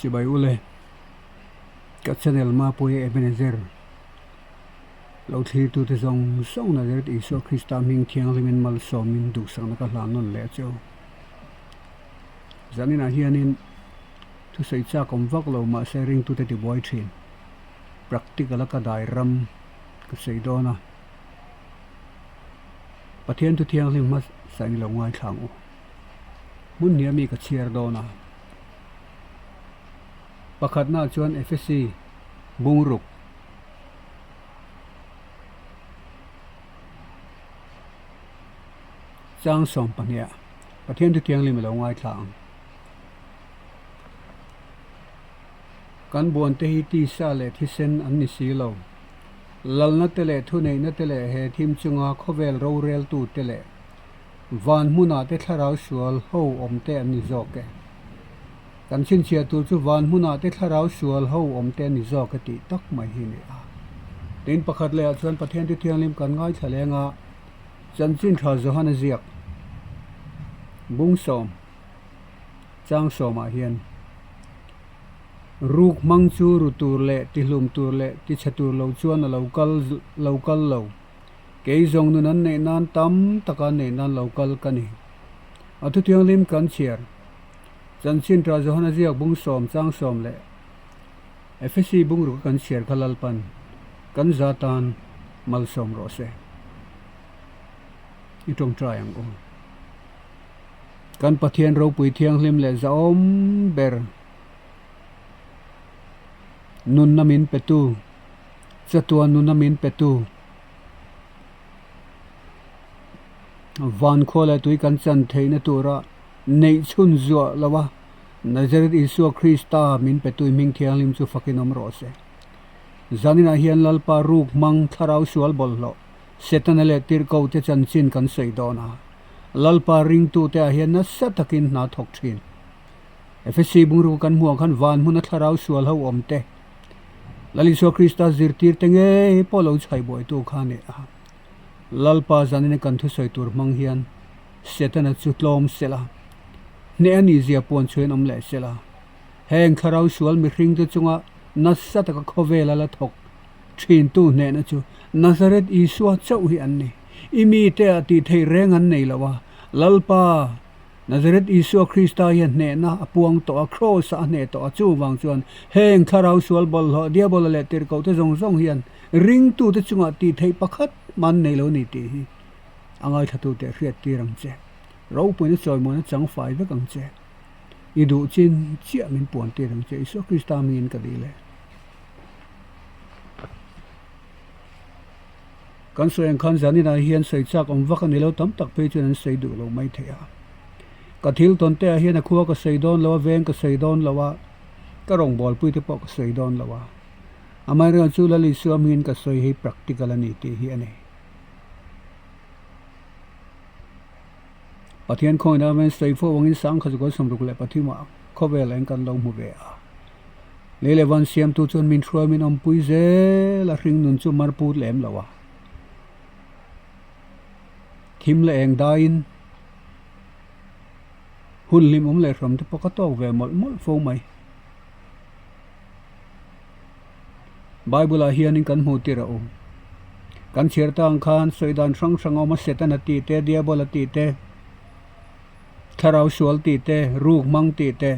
Chibai ule, ka channel Mapuia Ebenezer lo thlirtute zawng zawng Nazareth Isua Krista hming thianghlimin malsawmin duhsakna ka hlan nawn leh a che u. Zaninah hianin thusawi chak awm vak lo mahse ringtute tibuai thin practical a ka dai ram ka sawi dawn a. Pathian thu thianghlim hmasa in lo ngaithla ang u. Hmun hnih ami ka chhiar dawn a. Pakhatnaah chuan Efesi bungruk chang 12 ah Pathian thu thianghlim i lo ngaithla ang. Kan buante hi tisa leh thisen an ni si lo. Lalna te leh thuneihna te leh he thim chunga khawvel roreltu te leh van hmunah te thlarau sual ho awm te an ni zawk e. Kan chhinchhiah tur chu van hmunah te thlarau sual ho awm te an ni zawk e tih tak mai hi a ni a. Tin, pakhat lehah chuan Pathian Thu Thianghlim kan ngaithla leng a, Chanchin Tha Johana ziak bung sawm chang sawmah hian, Ruk hmang chu ru tur leh tihlum tur leh tichhe tur lo chuan a lo kal lo kal lo. Kei zawng nun an neih nan tam taka neih nan lo kal ka ni. A thuthianghlim kan chhiar. Chanchin Tha Johana ziak bung sawm chang sawm leh Efesi bungruk a kan chhiar kha Lalpan kan za tan malsawm rawh se. I tawngtai ang u. Kan Pathian ropui thianghlim leh zahawm ber nunna min petu, chatuan nunna min petu, van khua leh tui kan chan theihna tura neih chhun zuah lo a, Nazareth Isua Krista min petu i hming thianghlim chu fakin awm rawh se. Zaninah hian Lalpa ruk hmang thlarau sual bawlhhlawh Setana leh tirhkote chanchin kan sawi dawn a, Lalpa ringtute ah hian nasa takin hna thawk thin. Efesi bungruk kan hmuh ang khan van hmuna thlarau sual ho awm te, Lal Isua Krista zirtirte ngei pawh lo chhai buaitu kha a ni a. Lalpa zanin kan thusawi tur hmang hian Setana chu tlawm sela, hneh a nih zia puan chhuin awm leh sela, heng thlarau sual mihringte chunga nasa taka khawvela la thawk thintu hnehna chu Nazareth Isua chauh hi an ni. I mite ah tih theih reng an nei lo a, Lalpa, Nazareth Isua Krista hian hnehna a puang tawh a, Kraws ah a hneh tawh a, chuvang chuan heng thlarau sual bawlhhlawh Diabola leh tirhkohte zawng zawng hian ringtute chungah tih theih pakhat mah an nei lo a ni tih hi a ngaithlatute hriat tir ang che. Ropuina chawimuana chang fai vek ang che. I duh chin chiah min puan tir ang che Isua Krista hmingin ka dil e. Kan sawi ang khan zaninah hian sawi chak awm vak a ni lo, tam tak phei chuan an sawi duh lo mai thei a. Ka thil tawn te ah hian a khua ka sawi dawn lo a, veng ka sawi dawn lo a, ka rawngbawlpui te pawh ka sawi dawn lo a. Amaherawhchu chu Lal Isua hmingin ka sawi hi practical a ni tih hi a ni. Pathian khawngin avangin sawi fo angin 1973 ah khawvel eng kan lo hmu ve a. Lei leh van siamtu chuan min hruai min awmpui zel a, hring nun chu mar put lem lo a. Thim leh eng daiin hun hlim awm leh hram te pawh ka tawk ve mawlh mawlh fo mai. Bible ah hianin kan hmuh tir a awm. Kan chhiar ta ang khan sawi dan hrang hrang a awm a, Satan a tih te, Diabol a tih te, Thlarau sual tih te, ruk hmang tih te.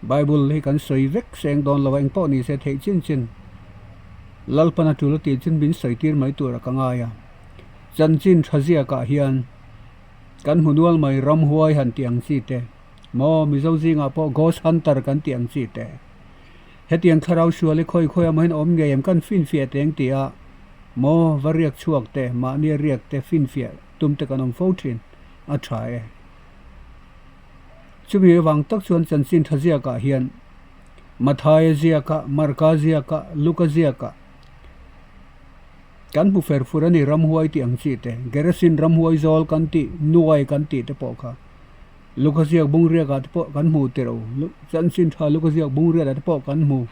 Bible hi kan sawi vek seng dawn lo a, engpawh ni se theih chin chin Lalpan a tul a tih chin min sawi tir mai tur a ka ngai a. Chanchin tha ziakah hian kan hmu nual mai ramhuai han tih ang chi te, maw Mizo zingah pawh ghost hunter kan tih ang chi te. Hetiang thlarau sual hi khawi khawi amahin awm ngei em kan finfiah teng tih a, maw va riak chhuak te, mahni a riak te finfiah tum te kan awm fo thin a tha e. Chumi avang tak chuan chanchin tha ziakah hian Mathaia ziakah, Marka ziakah, Luka ziakah kan hmu fer fur a ni, ramhuai tih ang chi te, Gerasin ramhuai zawl kan tih, nuai kan tih te pawh kha Luka ziak bungriakah te pawh kan hmu tiro, chanchin tha Luka ziak bungriatah te pawh kan hmu.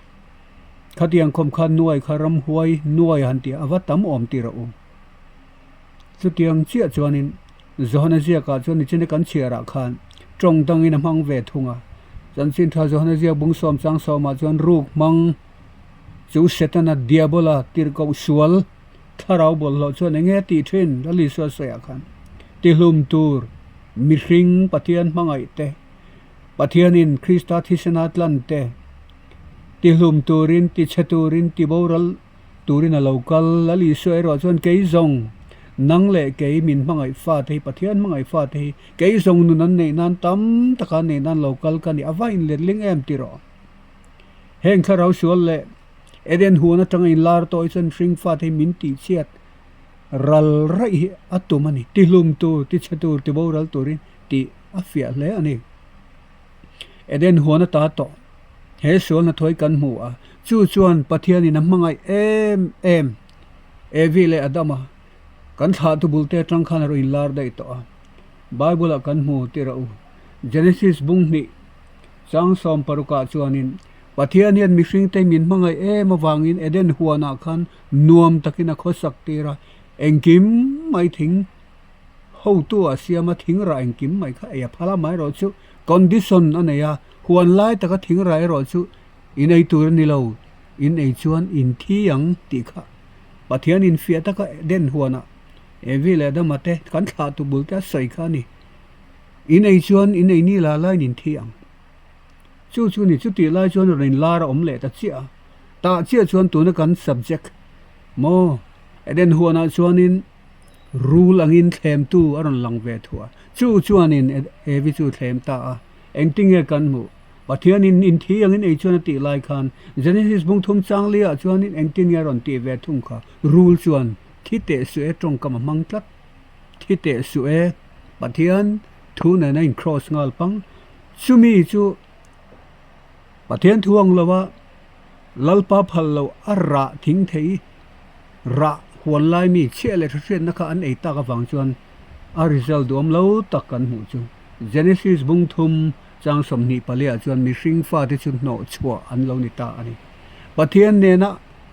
Khatiang khawm khan nuai kha ramhuai nuai han tih a va tam awm tiro. Chutiang chiah chuanin Johana ziakah chuan nichina kan chhiarah khan tawng dangin a hmang ve thung a. Chanchin Tha Johana ziak bung sawm chang sawmah chuan ruk hmang chu Setana Diabola tirhkoh sual thlarau bawlhhlawh chuan eng nge a tih thin? Lal Isua sawiah khan tihlum tur mihring Pathian hmangaih te, Pathianin Krista thisena tlan te tihlum turin, tichhe turin, tiboral turin a lo kal. Lal Isua erawh chuan kei zawng nang leh kei min hmangaih fate hi, Pathian hmangaih fate hi kei zawng nun an neih nan tam taka an neih nan lo kal ka ni. A va inletling em ti rawh. Heng thlarau sual leh Eden huan atanga inlar tawh hi chuan hring fate hi min tihchhiat ral raih hi a tum a ni. Tihlum tur, tichhe tur, tiboral turin tih a fiah hle a ni. Eden huan ata tawh he sual hnathawih kan hmu a, chu chuan Pathianin a hmangaih em em Evi leh Adama kan thlahtu bulte atang khan a rawn inlar daih tawh a. Bible-ah kan hmu tir a u. Genesis bung hnih chang sawm parukah chuanin Pathian hian mihringte min hmangaih em avangin Eden huanah khan nuam takin a khawsak tir a, engkim mai thing Hotu a siam a, thing rah engkim mai kha ei a phal a, amaherawhchu condition a nei a, huan lai taka thing rah erawh chu in ei tur a ni lo, in ei chuan in thi ang tih kha Pathian infiah taka den huanah Evi leh Adama te kan thlah tu bul te a sawi kha a ni. In ei chuan in ei ni la laiin in thi ang. Chu chu ni, chutih lai chuan rawn inlar a awm leh ta chiah a, tah chiah chuan tuna kan subject maw Eden huanah chuanin Rul angin thlemtu a rawn lang ve thuah. Chu chuanin Evi chu thlem ta a. Engtinge kan hmuh? Pathianin inthi angin ei chuan a tih lai khan Genesis bung thum chang liah chuanin engtinge a rawn tih ve thung kha? Rul chuan, Thi teh suh e, tawngkam a hmang tlat. Thi teh suh e, Pathian thu nen a in cross nghal pang. Chumi chu Pathian thu ang lova Lalpa phal lo a rah thing thei rah huan lai mi chhiah leh hre-hriatna kha an ei tak avang chuan a result duhawm lo tak kan hmuh chu. Genesis bung thum chang 24 ah chuan mihring fate chu hnawh chhuah an lo ni ta a ni. Pathian nena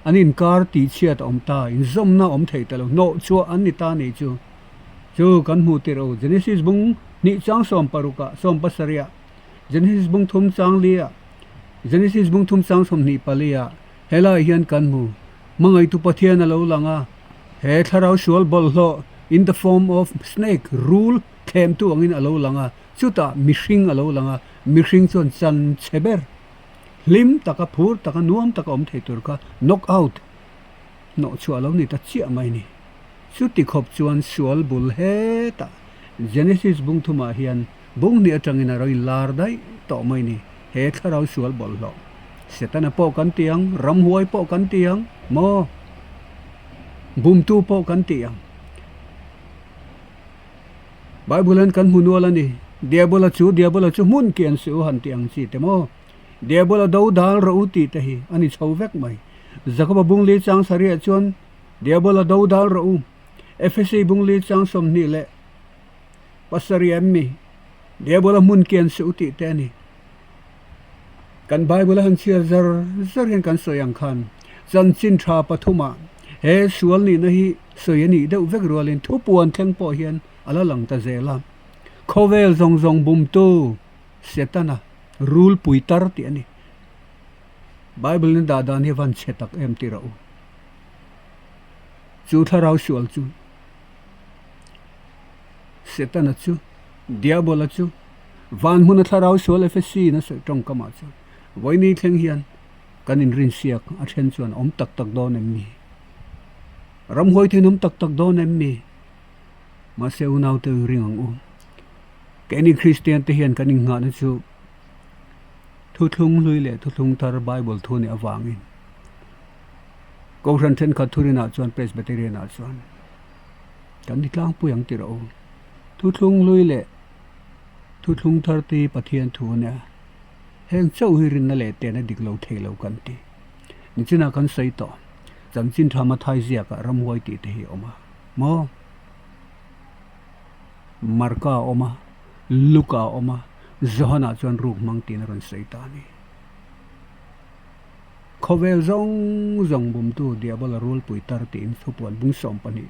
an inkar tihchhiat a awm ta, inzawmna a awm thei ta lo, hnawh chhuah an ni ta nih chu. Chu kan hmuh tirh o Genesis bung hnih chang 16 ah, 17 ah Genesis bung thum chang li ah, Genesis bung thum chang 24 ah helai hian kan hmu. Hmangaihtu Pathian a lo lang a, he thlarau sual bawlhhlawh in the form of snake, rul, thlemtu angin a lo lang a, chutah mihring a lo lang a, mihring chuan chan chhe ber, hlim taka, phur taka, nuam taka awm thei tur kha knock out, hnawh chhuah a lo ni ta chiah mai ni. Chuti khawp chuan sual bul hetah Genesis bung thumah hian Bung hnih atangin a rawn inlar daih tawh mai ni. He thlarau sual bawlhhlawh. Setana pawh kan ti ang, ramhuai pawh kan ti ang, maw? Bumtu pawh kan ti ang. Bible hian kan hmu nual a ni. Diabola chu, Diabola chu hmun kian suh u han ti ang chi te maw? Diabola do dal rawh u tih te hi a ni chho vek mai. Jakoba bung li chang sarih ah chuan Diabola do dal rawh u. Efesi bung li chang 20 leh Pasarih em mi? Diabola hmun kian suh u tih te a ni. Kan Bible a han chhiar zar zar hian kan sawi ang khan chanchin tha pathumah he sual nihna hi sawi a nih deuh vek rualin thupuan thleng pawh hian a la lang ta zel a. Khawvel zawng zawng bumtu Setana rul pui tar tih a ni. Bible in dah dan hi a van chhe tak em tih rawh u. Chu thlarau sual chu. Setana chu, Diabola chu, van hmuna thlarau sual Efesi in a sawi tawngkamah chuan vawiini thleng hian kan inrinsiak a then chuan awm tak tak dawn em ni? Ramhuai then awm tak tak dawn em ni? Mahse unaute u ring ang u. Keini Kristian te hian kan innghahna chu thuthlung hlui leh thuthlung thar Bible thu nih avangin Kohhran thenkhat thurinah chuan Presbyterian ah chuan Kan ni tlangpui ang tirh a u. Thuthlung hlui leh thuthlung thar te hi Pathian thu a nia. Heng chauh hi rinna leh tehna dik lo thei lo kan ti. Nichinah kan sawi tawh, chanchin tha Mathai ziakah ramhuai tih te hi a awm a maw? Marka a awm a, Luka a awm a, Johana chuan ruk hmang tiin a rawn sawi ta a ni. Khawvel zawng zawng bumtu Diabola rulpui tar tiin thupuan bung 12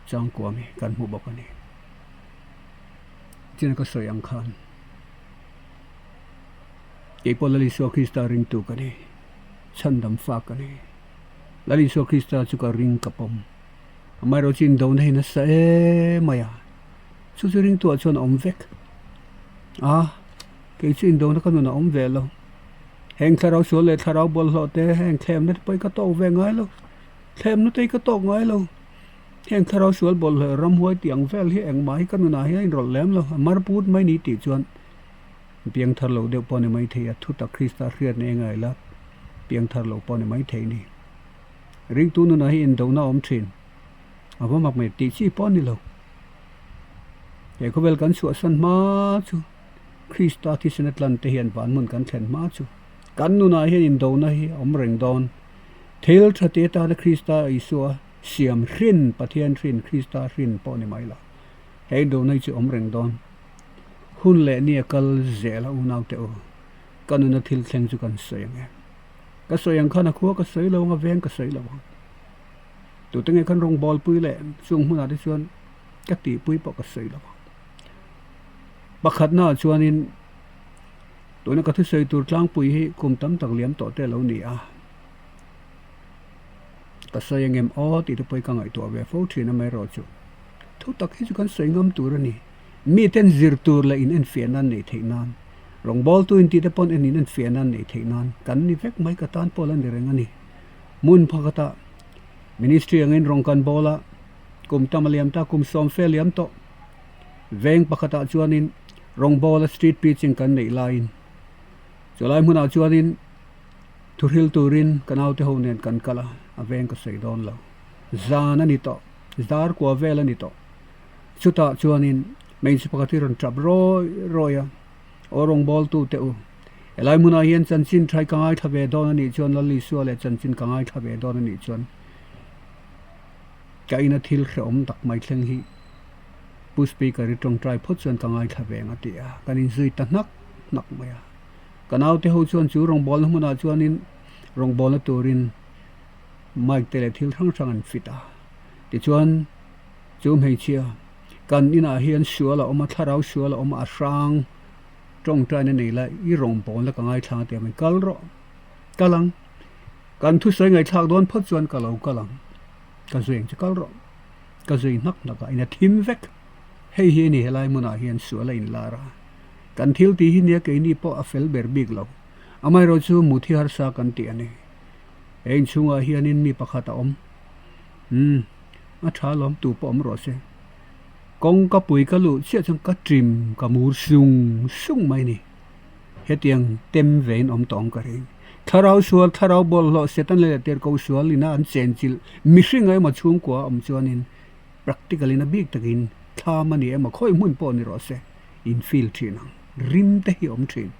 changkuam hi kan hmu bawk a ni. China ka sawi ang khan. Kei pawh Lal Isua Krista ringtu ka ni. Chhandam fa ka ni. Lal Isua Krista chu ka ring ka pawm. Amaherawh chu indona hi nasa em mai a. Chu chu ringtuah chuan a awm vek. A, kei chu indona ka nun a awm ve lo. Heng thlarau sual leh thlarau bawlhhlawh te heng thlemna te pawh hi ka tawk ve ngai lo. Thlemna te hi ka tawk ngai lo. Heng thlarau sual bawlhhlawh ramhuai tih ang vel hi engmah hi ka nunah hian a inrawlh lem lo. A mar put mai ni tih chuan piangthar lo deuh pawh a ni maithei a, thutak Krista hriatna eng a ila piangthar lo pawh a ni maithei ni. Ringtu nunah hi indona a awm thin. A va mak mai tih chi pawh a ni lo. He khawvel kan chhuahsan hma chu Krista thisen a tlan te hian van hmun kan thlen hma chu kan nunah hian indona hi a awm reng dawn. Thil tha te atana Krista Isua siam hrin, Pathian hrin, Krista hrin pawh ni mai lo. He indona hi chu awm reng dawn. Hun leh ni a kal zel a unau te u, ka nuna thil thleng chu kan sawi ang e. Ka sawi ang khan a khua ka sawi lo ang a veng ka sawi lo ang. Tute nge khan rawngbâwl pui leh chung hmunah te chuan ka tihpui pawh ka sawi lo ang. Pakhatnaah chuanin tuna ka thusawi tur tlangpui hi kum tam tak liam tawh te a lo ni a. Ka sawi ang em aw tih te pawh hi ka ngaihtuah ve fo thin amaherawh chu thu tak hi chu kan sawi ngam tur a ni. Miten zir tur leh in enfiah nan neih theih nan, rawngbawltu intih te pawn en in enfiah nan neih theih nan kan ni vek mai ka tan pawh la ni reng a ni. Hmun pakhatah Ministry angin rawng kan bawl a, kum tam a liam ta, kum sawm fe a liam tawh. Veng pakhatah chuanin rawngbawla street preaching kan neih laiin chulai hmunah chuanin thuhril turin ka naute ho nen kan kal a, a veng ka sawi dawn lo. Zan a ni tawh, zar kua vel a ni tawh. Chutah chuanin hmeichhe pakhat hi rawn tap rawi rawi a, Aw rawngbawltu teh u, helai hmunah hian chanchin thai ka ngaithla ve dawn a nih chuan Lal Isua leh chanchin ka ngaithla ve dawn a nih chuan ka ina thil hrehawm tak mai thleng hi Pu Speaker i tawngtai phawt chuan ka ngaithla ve ang a ti a, kan inzui ta hnak hnak mai a. Ka naute ho chuan chu rawngbawlna hmunah chuanin rawngbawlna turin mic te leh thil hrang hrang an fit a, tichuan chu hmeichhia kan inah hian sual a awm a, thlarau sual a awm a, a hrang tawngtaina nei la i rawngbawlna ka ngaithla ang tia min kal rawh, kal ang, kan thusawi ngaihthlak dawn phawt chuan ka lo kal ang, ka zui ang che kal rawh, ka zui hnak hnak a, in a thim vek, hei hi a ni helai hmunah hian sual a inlar a. Kan thil tih hi nia keini pawh a fel ber bik lo. Amaherawh chu mut hi harsa kan tih a ni. He inchhungah hianin mi pakhat a awm. Umm, a tha lawm tu pawh awm rawh se. Kawngka pui ka luh chiah chuan ka trim ka mur sung sung mai ni. Hetiang tem vein awm tawh ang ka ring. Thlarau sual, thlarau bawlhhlawh, Satan leh tirhkoh sual ina an chenchilh mihring emaw chhungkua a awm chuanin practical in a bik takin thlam a ni emaw khawi hmun pawh ni rawh se. in feel thin ang. Rim te hi awm thin.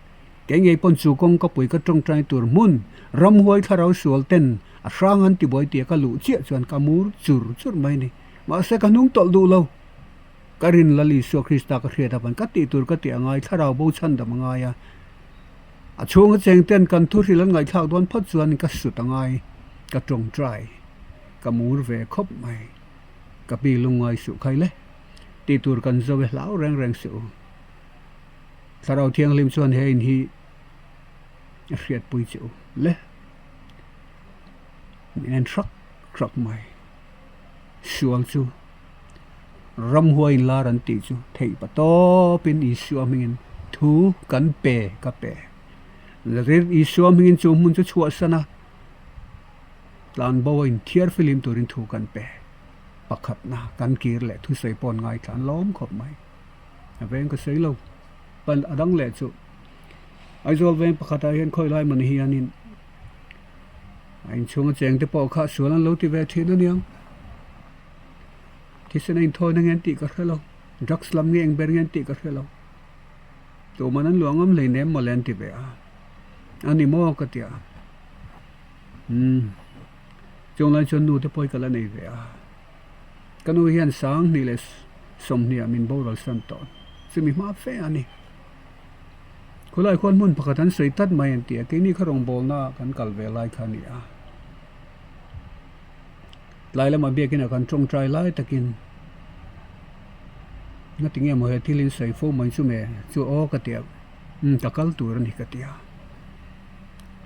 Kei ngei pawn chu kawng ka pui ka tawngtai tur hmun ramhuai thlarau sual ten a hrang an tibuai tia ka luh chiah chuan ka mur chur chur mai ni. Mahse ka hnung tawlh duh lo. Ka rin Lal Isua Krista ka hriat avang ka tih tur ka tih a ngai thlarau bo chhandam a ngai a. A chhunga cheng ten kan thu hrilh an ngaihthlak dawn phawt chuan ka sut a ngai. Ka tawngtai. Ka mur ve khawp mai. Ka pi lungngai suh khai le. Tih tur kan zo e hlau reng reng suh u. Thlarau Thianghlim chuan he in hi a hriatpui che u le. Min en hrak hrak mai. Sual chu ramhuai in lar an tih chu theih pa tawpin Isua hmingin thu kan pe ka pe. Isua hmingin chu hmun chu chhuahsan a tlanbo a inthiar filim turin thu kan pe. Pakhatna kan kir leh thusawi pawh an ngaithla an lawm khawp mai. A veng ka sawi lo. Pan a dang leh chu Aizawl veng pakhatah hian khawi lai mawni hianin a inchhunga cheng te pawh kha sual an lo ti ve thin a niang. Thisen a inthawi na nge an tih ka hre lo. Drugs lam nge eng ber nge an tih ka hre lo. Tuman an luah ngam hleinem mawle an ti ve a. A ni maw ka ti a. Umm. Chunglai chuan nu te pawh hi ka la nei ve a, ka nu hian Sanghnih leh Sawmhnih ah min boral san tawh, chumi hma fe a ni. Khulai khuan hmun pakhat an sawi tlat mai an ti a, keini kha rawngbawlna ah kan kal ve lai kha a ni a. Tlai lamah biakin ah kan tawngtai lai takin ngatinge maw he thil in sawi fo mai chu me chu aw ka ti a, umm ka kal tur a ni ka ti a.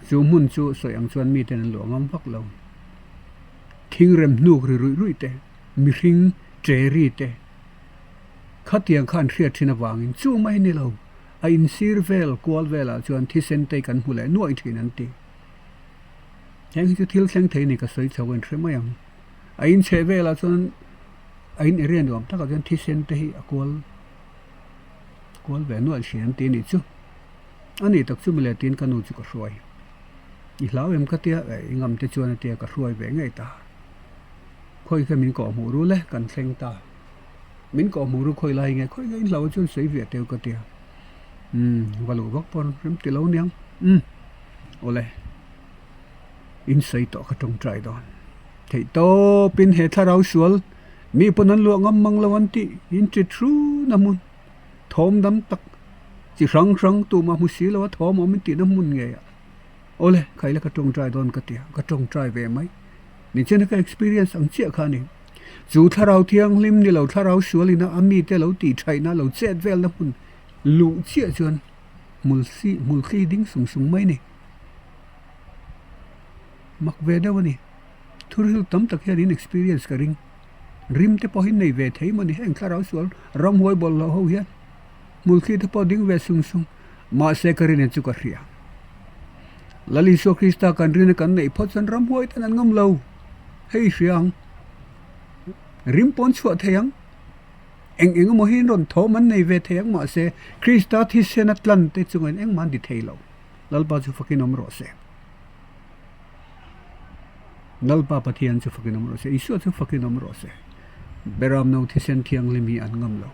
Chu hmun chu sawi ang chuan miten an luah ngam vak lo. Thingrem hnuk ri ruih ruih te, mihring che ri te khatiang kha an hriat thin avangin chu mai ni lo, a insir vel kual velah chuan thisen te kan hmu leh nuaih thin an ti. Heng hi chu thil thleng thei ni ka sawi chho a inhre mai ang. A inchheh velah chuan a in area nuam takah chuan thisen te hi a kual kual ve nuaih thin an ti a nih chu. A nih tak chu mile tiin ka nu chu ka hruai. I hlau em ka tia, eh i ngam te chuan a tia ka hruai ve ngei ta. Khawi kha min kawh hmuh rul e, kan thleng ta. Min kawh hmuh ru khawi lai nge, khawi nge in hlau chuan sawi ve teu ka tia. Umm va luh vak pawn rem ti lo niang. Umm awle in sawi tawh ka tawngtai dawn. Theih tawpin he thlarau sual mi pawn an luah ngam mang lo an tih in tit hrun a hmun. Thawm dam tak chi hrang hrang tumah hmu si lo a thawm awm in tihna hmun ngei ah awle khaila ka tawngtai dawn ka ti a, ka tawngtai ve mai. Nichina ka experience ang chiah kha a ni. Chu thlarau thianghlim ni lo thlarau sual ina a mite lo tih thaihna lo chet velna hmun luh chiah chuan hmul si hmul thli ding sung sung mai a ni. Mak ve deuh a ni. Thurhil tam tak hian in experience ka ring. Rim te pawh hi nei ve thei maw ni heng thlarau sual ramhuai bawlhhlawh ho hian hmulthli te pawh ding ve sung sung mahse ka rin chu ka hria. Lal Isua Krista kan rin a kan neih phawt chuan ramhuai ten an ngam lo hei hria ang rim pawn chhuah thei ang eng eng emaw hi an rawn thawm an nei ve thei ang mahse Krista thisen a tlan te chungin engmah an ti thei lo Lalpa chu fakin awm rawh se. Lalpa Pathian chu fakin awm rawh se, Isua chu fakin awm rawh se. Beramno thisen thianghlim hi an ngam lo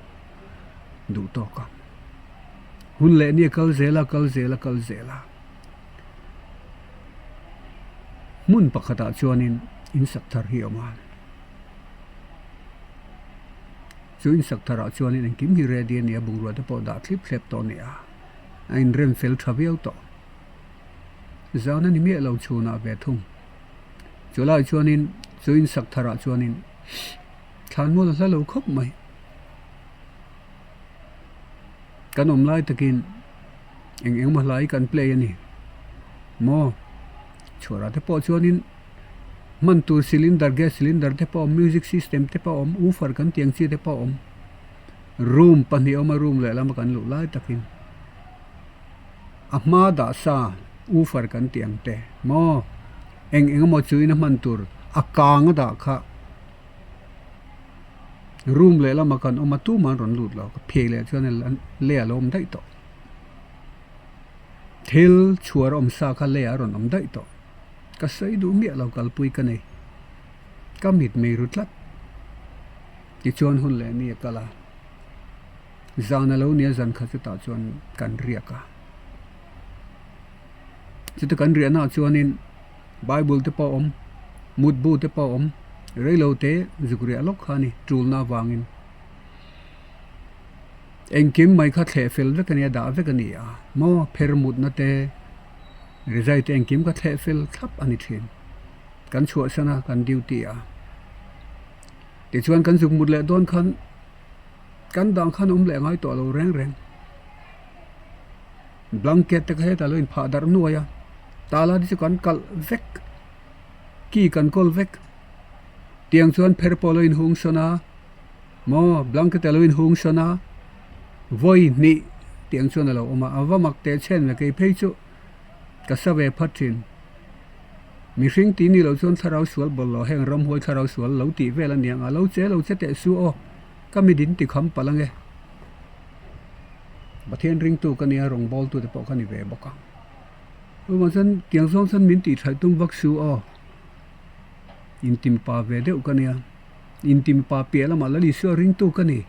duh tawk a. Hun leh ni a kal zel a, kal zel a, kal zel a. Hmun pakhatah chuanin in sak thar hi a awm a. Chu in sak tharah chuanin engkim hi ready a ni a, bungrua te pawh dah thlip thlep tawh a ni a. A inrem fel tha viau tawh. Zan a ni miah lo chhunah ve thung. Chu lai chuanin chu in sak tharah chuanin thlanmual a hla lo khawp mai. Kan awm lai takin eng eng emaw hlai kan play a ni maw? Chhuarah te pawh chuanin hman tur cylinder gas cylinder te pawh a awm music system te pawh a awm woofer kan tih ang chi te pawh a awm. Room pahnih a awm a room lehlam a kan luh lai takin. A hma dah sa woofer kan tih ang te maw eng eng emaw chu in a hman tur a kang a dah kha room leh lamah kan awm a tumah an rawn lut lo ka phei leh chuan lei a lo awm daih tawh thil chhuar awm sa kha lei ah a rawn awm daih tawh ka sawi duh miah lo kalpui ka nei ka mit mei ru tlat tichuan hun leh ni a kal a. Zan a lo nia zan khat chutah chuan kan riak a. Chuta kan riahnaah chuanin Bible te pawh a awm, mutbu te pawh a awm, reilo te zuk riah lawk kha a ni tulna avangin. Engkim mai kha thleh fel vek a nia dah vek a ni a maw pher mutna te rizai te engkim kha thleh fel thlap a ni thin. Kan chhuahsan a kan duty a tichuan kan zuk mut leh dawn khan. Kan dang khan awm leh ngai tawh lo reng reng. Blanket te kha hetah lo inphah darh nuai a, tala te chu kan kalh vek, key kan kawl vek. Tiang chuan pher pawh a lo inhung sawn a, maw blanket a lo inhung sawn a, vawi hnih tiang chuan a lo awm a, a va mak teh chhen ve kei phei chu ka sa ve phat thin. Mihring tih ni loh chuan thlarau sual bawlh lo heng ramhuai thlarau sual lo tih vel a niang a, lo che lo che teh su aw. Ka mi din ti kham palh ange. Pathian ringtu ka nia rawngbawltu te pawh ka ni ve bawk ang. Chuvang chuan tiang zawng chuan min tih thaih tum vak su aw. Intim pa ve deuh ka nia. Intim pa piah lamah Lal Isua ringtu ka ni.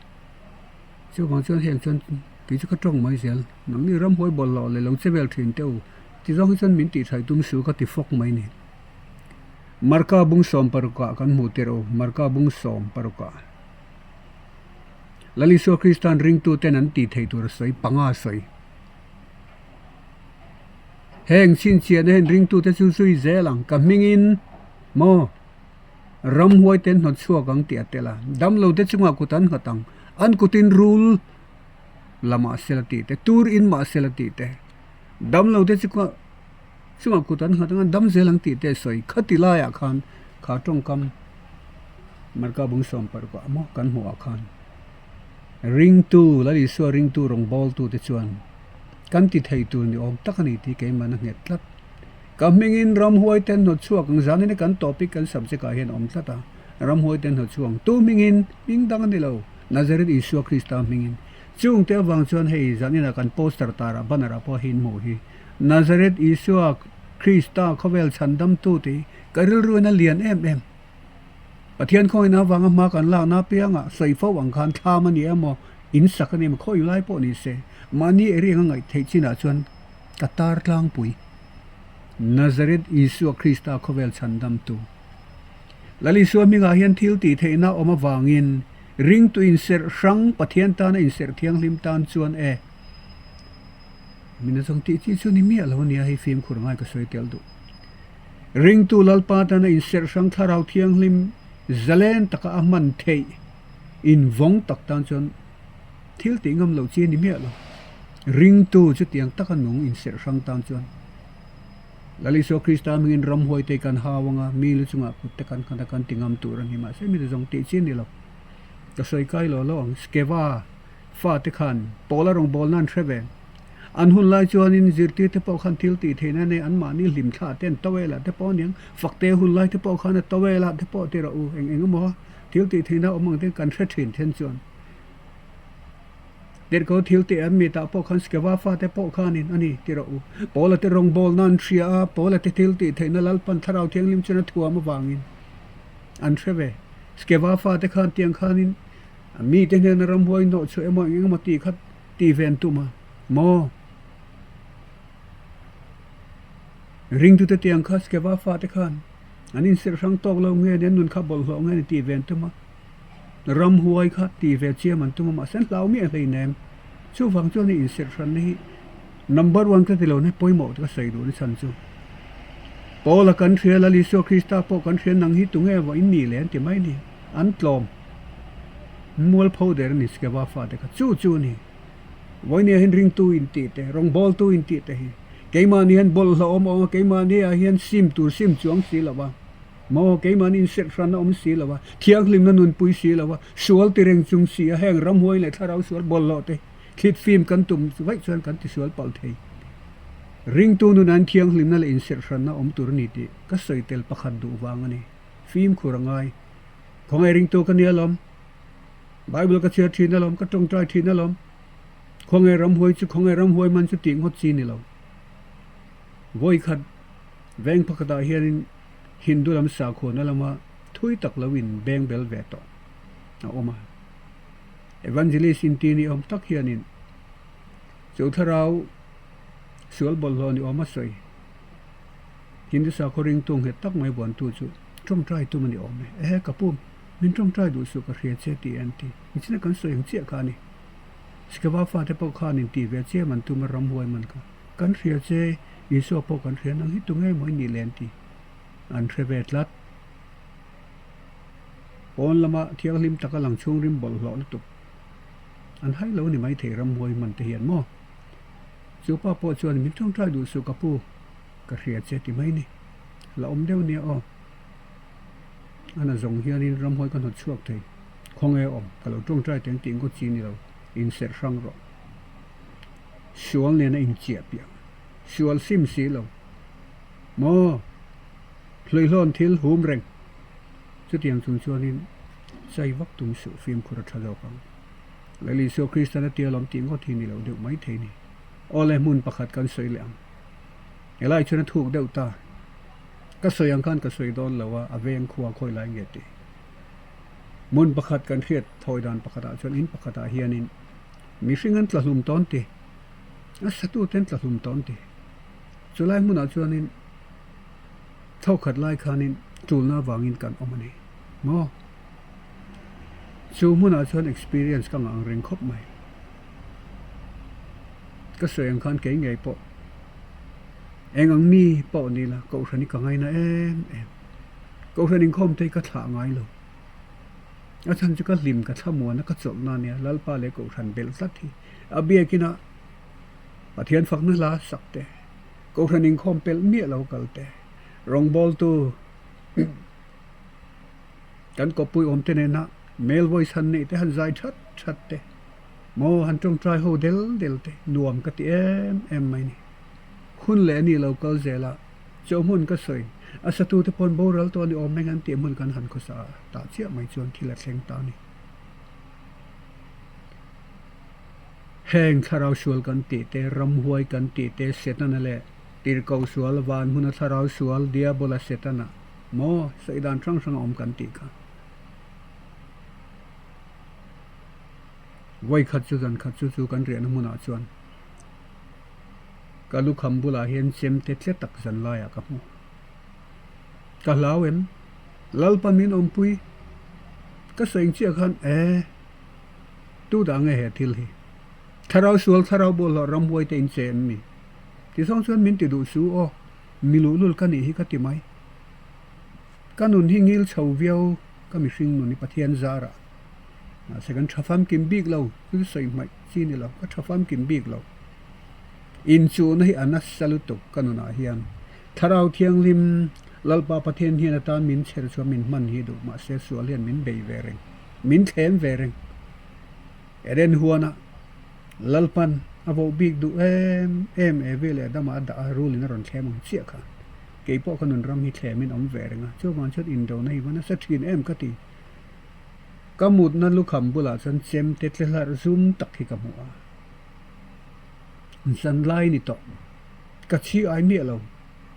Chuvang chuan heng chuan kei chu ka tawng mai zel. Nangni ramhuai bawlhhlawh leh lo che vel thin teh u. Ti zawng hi chuan min tih thaih tum su ka ti fawk mai ni. Marka bung sawm parukah kan hmuh tirh u, Marka bung sawm parukah. Lal Isua Krista'n ringtuten an tih theih tur a sawi, panga a sawi. Heng chhinchhiahna hian ringtute chu zui zel ang, ka hmingin maw ramhuai te an hnawt chhuak ang tih a tel a, damlote chungah kut an nghat ang, an kutin rul la mah sela tih te, tur in mah sela tih te, damlote chungah. Chungah kut an nghat anga dam zel ang tih te sawi khati laiah khan kha tawngkam Marka bung 16 ah maw kan hmuh ah khan ringtu Lal Isua ringtu rawngbawltu te chuan kan ti thei tur ni awm tak a ni tih keimahna nghet tlat. Ka hmingin ramhuai ten hnawt chhuak ang zanin kan topic kan subject ah hian a awm tlat a, ramhuai ten hnawt chhuak ang tu hmingin hming dang a ni lo Nazareth Isua Krista hmingin. Chungte avang chuan hei zaninah kan poster tarah banner ah pawh hi in hmuh hi Nazareth Isua Krista khawvel chhandamtu tih ka rilruin a lian em em. Pathian khawngin avanga hma kan lakna apiangah sawi fo ang khan thlam a ni emaw in sak a ni emaw khawi lai pawh ni se mahni eri anga ngaih theih chinah chuan ka tar tlangpui. Nazareth Isua Krista khawvel chhandamtu. Lal Isua hmingah hian thil tih theihna awm avangin ringtu inserh hrang Pathian tana inserh thianghlim tan chuan e Mina zawng tih chi chu ni miah lo ania hei fimkhur ngai ka sawi tel duh. Ringtu Lalpa tana inserh hrang thlarau thianghlim zalen taka a hman theih invawng tak tan chuan thil tih ngam loh chi a ni miah lo. Ringtu chutiang taka nung inserh hrang tan chuan Lal Isua Krista hmingin ramhuai te kan hau anga mi lu chungah kut te kan khat a kan ti ngam tur a ni. Mahse mi te zawng tih chi a ni lo. Ka sawi kai lo lo ang. Skeva fa te khan Paula rawngbawlna an hre ve. An hun lai chuanin zirtir te pawh khan thil tih theihna nei anmahni hlimthla te an tawel ah te pawh aniang fakte hun lai te pawh khan a tawel ah te pawh ti rawh u eng eng emaw thil tih theihna awm ang te kan hre thin then chuan Tirhko thil tih an mitah pawh khan Skeva fate pawh khanin a ni ti rawh u. Paula te rawngbawlna an hria a, Paula te thil tih theihna Lalpan Thlarau Thianghlim chuan a thuam avangin an hre ve. Skeva fate khan tiang khanin mite hnena ramhuai hnawh chhuah emaw eng emaw tih kha tih ve an tum a maw? Ringtute tiang kha Skeva fate khan an inserh hrang tawk lo nge ni, an nun kha bawlhhlawh nge ni tih ve an tum a. Ramhuai kha ti ve chiam an tum a mahse an hlau miah hleinem. Chuvang chuan hei inserh hranna hi number one ka ti lo na pawimawh ka sawi duh na chhan chu. Paula kan hria Lal Isua Krista pawh kan hria nang hi tunge vawh in nih le an ti mai ni. An tlawm mualpho der a ni Skeva fate kha chu chu a ni. Vawinia hian ringtu intih te rawngbawltu intih te hi keimahni hian bawlhhlawh awm awm a keimahni ah hian sim tur sim chuang si lo va. Maw, keimahni inserh hran a awm si lo a, thianghlimna nunpui si lo a, sual ti reng chung si a, heng ramhuai leh thlarau sual bawlhhlawh te thlit fim kan tum vaih chuan kan tisual palh thei. Ringtu nunah hian thianghlimna leh inserh hranna awm tur a ni tih ka sawi tel pakhat duh vang a ni. Fimkhur a ngai. Khawngaih ringtu ka nia lawm. Bible ka chhiar thin alawm, ka tawngtai thin alawm. Khawngaih ramhuai chu khawngaih ramhuai man chu tih ngawt chi ni lo. Vawikhat veng pakhatah hianin Hindu lam sakhuana lama thui tak lo in beng bel ve tawh a awm a. Evangelist inti ni awm tak hianin chu thlarau sual bawlhhlawh ni awm a sawi. Hindu sakhaw ringtu nghet tak mai buantu chu tawngtai tum a ni awm e. Ehe ka pu, min tawngtai duh suh ka hria che tih an ti. Nichina kan sawi ang chiah kha a ni. Sikava fate pawh khan inti ve chiam an tum a ramhuai man kha. Kan hria che, Isua pawh kan hria nang hi tunge maw i nih le an ti. An hre ve tlat. Pawn lama thianghlim taka lang chhung rim bawlhhlawh lutuk an hai lo ni maithei ramhuai hman te hian maw. Chu pa pawh chuan min tawngtai duh suh ka pu, ka hria che ti mai ni. La awm deuh nia aw. A na zawng hianin ramhuai ka hnawt chhuak thei. Khawnge awm, ka lo tawngtai teng tih ngawt chi ni lo, inserh hrang rawh. Sual nena inchiah piah, sual sim si lo. Maw? Hluihlawn thil hum reng. Chutiang chung chuanin chai vak tum suh fimkhur a tha zawk ang. Lal Isua Kristan a tia lawm tih ngawt hi ni lo deuh mai thei ni. Awle hmun pakhat kan sawi leh ang. Helai chuan a thuk deuh ta. Ka sawi ang khan ka sawi dawn lo a, a veng khua khawi lai nge tih. Hmun pakhat kan hriat thawi dan pakhatah chuan in pakhatah hianin mihring an tla hlum tawn ti. A satute an tla hlum tawn ti. Chulai hmunah chuanin thawkhat lai khanin tulna avangin kan awm a ni maw? Chu hmunah chuan experience ka ngah ang reng khawp mai. Ka sawi ang khan kei ngei pawh eng ang mi pawh ni la Kohhran hi ka ngaina em em. Kohhran inkhawm te hi ka thlah ngai lo. A chhan chu ka hlim ka thlamuan a ka chawlhna a nia Lalpa leh Kohhran belh tlat hi a biakinah Pathian fakna hla sak te. Kohhran inkhawm pelh miah lo kal te, rawngbawltu kan kawppui awm te nena male voice han neih te han zai that that te, maw han tawngtai ho del del te nuam ka ti em em mai ni. Hun leh a ni lo kal zel a, chaw hmun ka sawi, a satute pawn boral tawh a ni awm eng an tih hmun kan han khawsa a, tah chiah mai chuan thil a thleng ta a ni. Heng thlarau sual kan tih te, ramhuai kan tih te, Setana leh tirhkoh sual, van hmuna thlarau sual, Diabola Setana, maw sawi dan hrang hrang a awm kan tih kha. Vawi khat chu zan khat chu chu kan riahna hmunah chuan ka lukham bulah hian chemte tle tak zan laiah ka hmu. Ka hlau em? Lalpa min awmpui. Ka sawi chiah khan e. Tu dah nge he thil hi? Thlarau sual, thlarau bawlhhlawh ramhuai te in che em mi? Ti zawng chuan min ti duh su aw, mi luhlul ka nih hi ka ti mai. Ka nun hi ngil chho viau ka mihring nun hi Pathian zarah. Mahse kan tha famkim bik lo, thil sawi hmaih chi ni lo, ka tha famkim bik lo. Inchuhna hi a nasa lutuk ka nunah hian. Thlarau Thianghlim, Lalpa Pathian hian atan min chher chuan min hman hi duh, mahse sual hian min bei ve reng. Min thlem ve reng. Eden huana Lalpan a voh bik duh em em Evi leh Adama a dah a, rulin a rawn thlem ang chiah kha. Kei pawh ka nun ram hi thlemin awm ve reng a, chuvang chuan indona hi va nasa thin em ka ti. Ka mutna lukham bulah chuan chemte tle hlarh zum tak hi ka hmu a. Zanlai ni tawh. Ka chhi ai miah lo.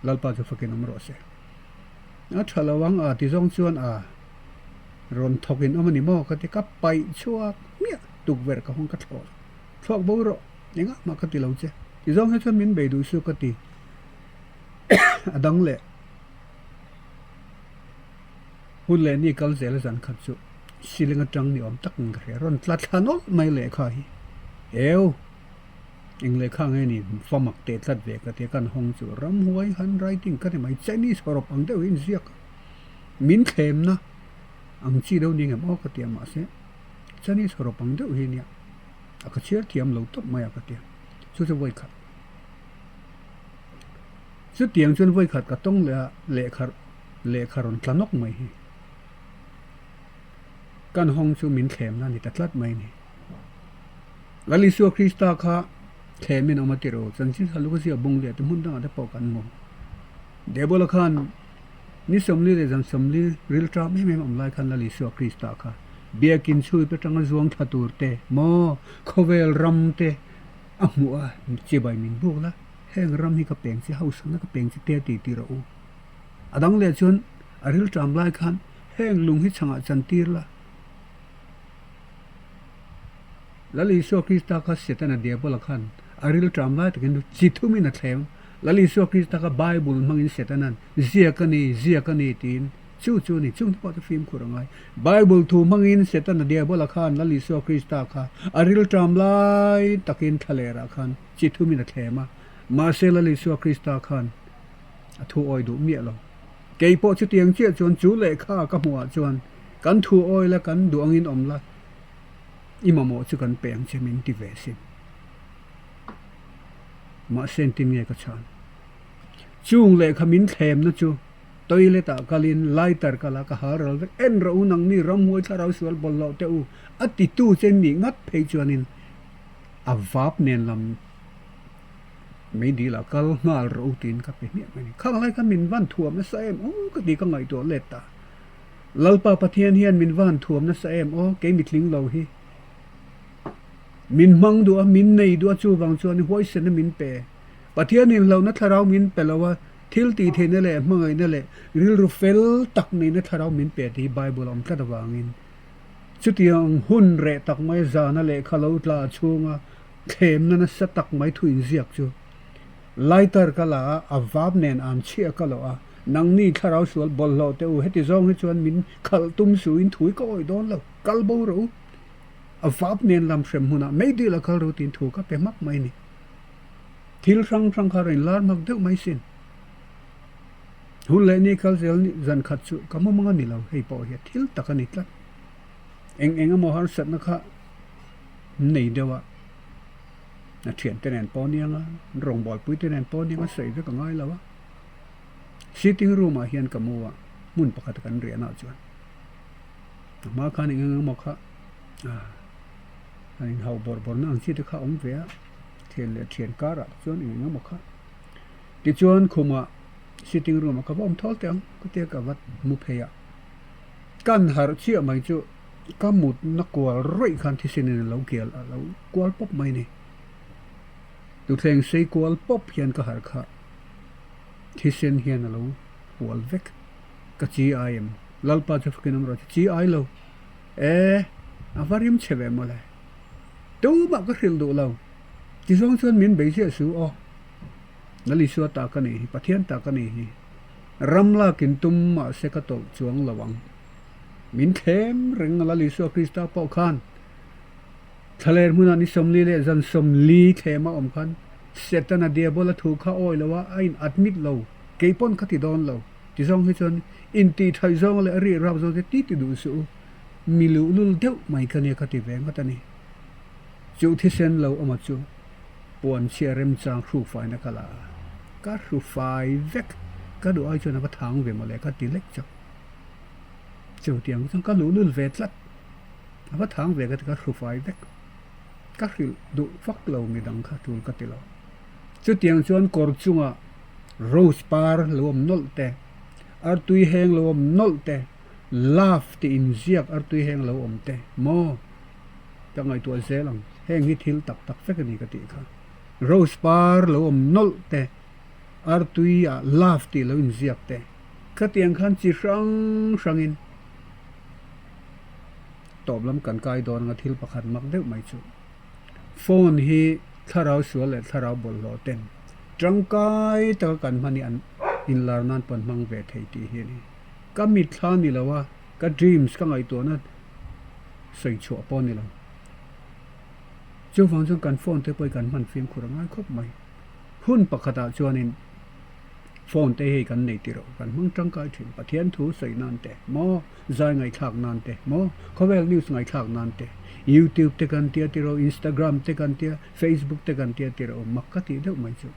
Lalpa chu fakin awm rawh se. A tha lo ang a ti zawng chuan a. Rawn thawk in awm a ni maw? Ka ti, ka paih chhuak hmiah tukverh ka hawng ka thlawh thlawk bo rawh, engah mah ka ti lo che. Ti zawng hi chuan min bei duh su ka ti. A dang leh hun leh ni kal zel a zan khat chu ceiling atang ni awm tak in ka hria, rawn tla thla nawlh mai lehkha hi. Eu! Eng lehkha nge ni fa mak teh tlat ve ka ti a, kan hawng chu ramhuai handwriting ka ti mai, Chinese hawrawp ang deuh hi in ziak a. Min thlemna ang chi deuh ni ngem aw ka ti a mahse Chinese hawrawp ang deuh hi nia a ka chhiar thiam lo tawp mai a ka ti a chu chu vawi khat chutiang chuan vawi khat ka tawng leh a lehkha lehkha rawn tla nawk mai hi kan hawng chu min thlemna a ni ta tlat mai a ni. Lal Isua Krista kha thlemin awm a ti ro chanchin kha Luka ziak bung leh te hmun dangah te pawh kan hmu. Diabola khan Ni 40 leh zan 40 rilṭam em em awm lai khan Lal Isua Krista kha biakin chhui pe ṭanga zuang thla tur te maw khawvel ram te a hmuh a, chibai min buk la, heng ram hi ka peng che hausakna ka peng che te a ti tir a u. A dang leh chuan a rilṭam lai khan heng lung hi chhangah chantir la. Lal Isua Krista kha Setana Diabola khan a rilṭam lai takin chi thumin a thleng. Lal Isua Krista kha Bible hmangin Setana'n ziak a ni, ziak a ni tiin chu chu a ni. Chungte pawh chu fimkhur a ngai. Bible thu hmangin Setana Diabola khan Lal Isua Krista kha a rilṭam lai takin thlalerah khan chi thumin a thlem a. Mahse Lal Isua Krista khan a thu awi duh miah lo. Kei pawh chutiang chiah chuan chu lehkha ka hmuhah chuan kan thu awi la, kan duh angin awm la, i mamawh chu kan pe ang che min ti ve sin. Mahse engtin nge ka chhan? Chung lehkha min thlemna chu toilet ah kalin lighter ka la ka hal ral vek, en rawh u nangni ramhuai thlarau sual bawlhhlawh teh u a titu che nih ngat phei chuanin a vap nen lam mei dil ah kal nghal rawh u tiin ka pe hmiah mai a ni. Khang lai khan min van thuam nasa em aw ka ti ka ngaihtuah let ta. Lalpa Pathian hian min van thuam nasa em aw kei mitling lo hi. Min hmang duh a, min nei duh a chuvang chuan huaisena min pe. Pathianin hlauhna thlarau min pe lo a, thil tih theihna leh hmangaihna leh rilru fel tak neihna thlarau min pe tih hi Bible a awm tlat avangin chutiang hun reh tak mai zana lehkha lo tla chhunga thlemna nasa tak mai thu inziak chu lighter ka la a, a vap nen an chhiah ka lo a, nangni thlarau sual bawlhhlawh teh u, heti zawng hi chuan min khalh tum suhin thui ka awih dawn lo, kal bo rawh u. A vap nen lam hrem hmunah mei dil a kal ro tiin thu ka pe hmak mai ni. Thil hrang hrang kha rawn lar hmak deuh mai sin. Hun leh ni kal zel ni zan khat chu ka mu mang a ni lo, hei pawh hi a thil tak a ni tlat. Eng eng emaw harsatna kha nei deuh a. A thiante nen pawh aniang a, rawngbawlpui te nen pawh aniang a sawi vek a ngai lo a. Sitting room ah hian ka mu a, hmun pakhat a kan riahna ah chuan a hma khan eng eng emaw kha a inhauh bawrh bawrh na ang chi te kha a awm ve a, thian leh thian karah te chuan eng eng emaw kha. Tichuan khumah sitting room ah ka va awm thawl teh ang ka tia ka va mu phei a, kan harh chiah mai chu ka mutna kual rawih khan thisen in a lo kial a lo kual pawp mai a ni. Tuthleng sei kual pawp hian ka harh kha thisen hian a lo hual vek. Ka chi ai em? Lalpa chu fakin awm rawh che, chi ai lo. E, a va rim chhe ve mawle. Tumah ka hrilh duh lo. Tizawng chuan min bei ziah su aw. Lal Isua ta ka nih hi, Pathian ta ka nih hi. Ram lakin tum mahse ka tawlh chuang lo ang. Min thlem reng a Lal Isua Krista pawh khan Thlaler hmunah ni 40 leh zan 40 thlem a awm khan Setana Diabola thu kha awi lo a, a in admit lo, kei pawn ka ti dawn lo. Tizawng hi chuan intih thaih zawng leh a rih rap zawng te ti ti duh suh u. Mi luhlul deuh mai ka nia ka ti ve ngawt a ni. Chu thisen lo awma chu puan chhia remchang hrufaina ka la a, ka hrufai vek. Ka duh ai chuan a va thang ve mawle ka ti lek chauh. Chutiang chuan ka luhlul ve tlat. A va thang ve ka ti ka hrufai vek. Ka hrilh duh vak lo midang kha tul ka ti lo. Chutiang chuan kawr chungah rose par lo awm nawlh te, artui heng lo awm nawlh te, love tih inziak artui heng lo awm te maw? Ka ngaihtuah zel ang, heng hi thil tak tak vek a ni ka tih kha. Rose par lo awm nawlh te, artui ah love tih lo inziak te, khatiang khan chi hrang hrangin tawp lam kan kai dawn anga thil pakhat mak deuh mai chu phone hi thlarau sual leh thlarau bawlhhlawh ten tangkai taka kan hman hi an inlar nan pawh an hmang ve thei tih hi a ni. Ka mitthla ni lo a, ka dreams ka ngaihtuahna sawi chhuah pawh a ni lo. Chuvang chuan kan phone te pawh hi kan hman fimkhur a ngai khawp mai. Hun pakhatah chuanin phone te hei kan nei tih rawh, kan hmang tangkai thin. Pathian thu sawi nan te maw, zai ngaihthlak nan te maw, khawvel news ngaihthlak nan te, youtube te kan tia tih rawh, instagram te kan tia, facebook te kan tia tih rawh, mak ka tih deuh mai chu.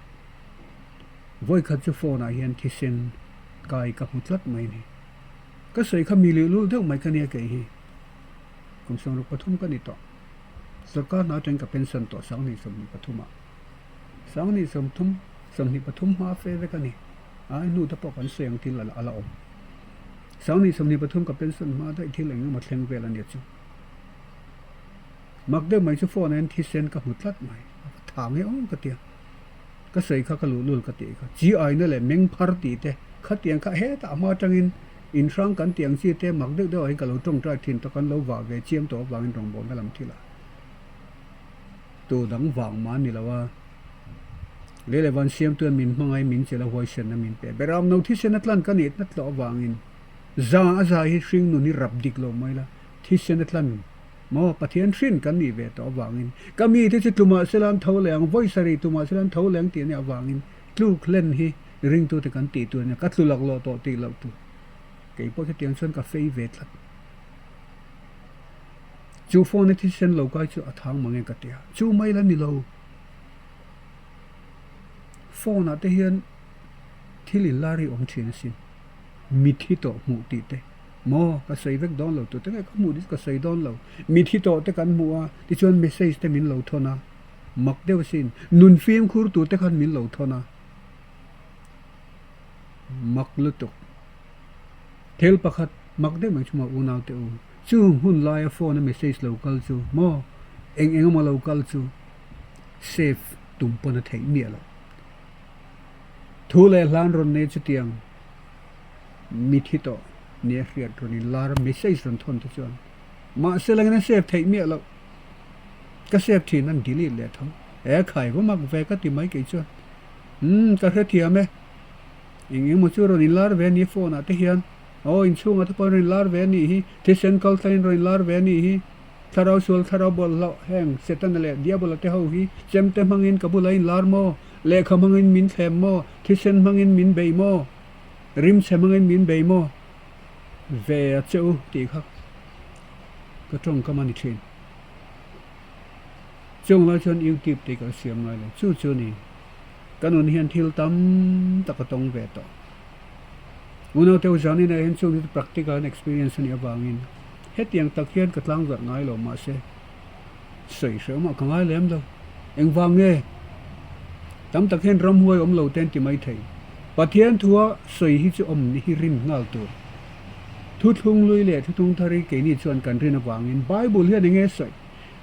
Vawikhat chu phone ah hian thisen kai ka hmu tlat mai a ni. Ka sawi kha mi luhlul deuh mai ka nia kei hi. Kum 63 ka ni tawh. Sorkar hna atangin ka pension tawh 2023 ah. 2030, 23 hma fe vek a ni. Ai hnu te pawh kan sawi ang thil a la awm. 2023 ka pension hma daih thil eng emaw thleng vel a nia chu. Mak deuh mai chu phone ah hian thisen ka hmu tlat mai. A va tha nge awm ka tia. Ka sawi kha ka luhlul ka tih kha. Chi aina leh meng phar tih te khatiang kha hetah hma atangin in hrang kan tih ang chi te mak deuh deuh ah hian ka lo tawngtai thin tawh kan lo vah ve chiam tawh avangin rawngbawlna lam thil ah tu dang vang mah ni lo a. Lei leh van siamtuan min hmangaih min chelh a huaisenna min pe ber a awm lo thisen a tlan ka nih na tlawh avangin za a za hi hringnun hi rap dik lo mai la thisen a tlan Maw Pathian hrin kan nih ve tawh avangin ka mite chu tumah sela an tho leh ang, vawi sarih tumah sela an tho leh ang tih a nih avangin tluk hlen hi ringtute kan tih tur a nia, ka tlu laklawh tawh tih loh tur. Kei pawh chutiang chuan ka fei ve tlat. Chu phone a thisen lo kai chu a thang mang e ka ti a, chu mai la ni lo. Phone ah te hian thil inlar hi awm thin asin, mithi tawh hmuh tih te. Maw, ka sawi vek dawn lo tute nge ka hmuh chu ka sawi dawn lo. Mithi tawh te kan hmu a, tichuan message te min lo thawn a, mak deuh asin. Nun fimkhur tur te khan min lo thawn a, mak lutuk. Thil pakhat mak deuh mai chu maw unau te u, chung hun laia phone a message lo kal chu maw, eng eng emaw lo kal chu save tum pawn a theih miah loh. Thu leh hlan rawn nei chutiang. Mithi tawh nia hriat rawn in lar message rawn thawn te chuan mahse langin a save theih miah loh ka save thin an delete leh tho he khai va mak ve ka ti mai kei chuan umm ka hrethiam e eng eng maw chu rawn in lar ve ania phone ah te hian aw inchhungah te pawh rawn in lar ve anih hi thisen kal thlangin rawn in lar ve anih hi thlarau sual thlarau bawlhhlawh heng setana leh diabola te ho hi chemte hmangin ka bulah in lar maw lehkha hmangin min thlem maw thisen hmangin min bei maw. Rimchhe hmangin min bei maw? Ve a che u tih kha ka tawngkam a ni thin. Chung lai chuan YouTube te ka siam ngai lo. Chu chu ni. Ka nun hian thil tam tak a tawng ve tawh. Unau teu zanin ah hian chung hi chu practical an experience a nih avangin hetiang tak hian ka tlang zarh ngai lo mahse sawi hrehawmah ka ngai lem lo. Engvang nge? Tam tak hian ramhuai awm lo te an ti mai thei. Pathian thua sawi hi chu awm ni hi rin nghal tur. Thuthlung lui leh thuthlung thar hi keini chuan kan rin avangin Bible hian enge sawi?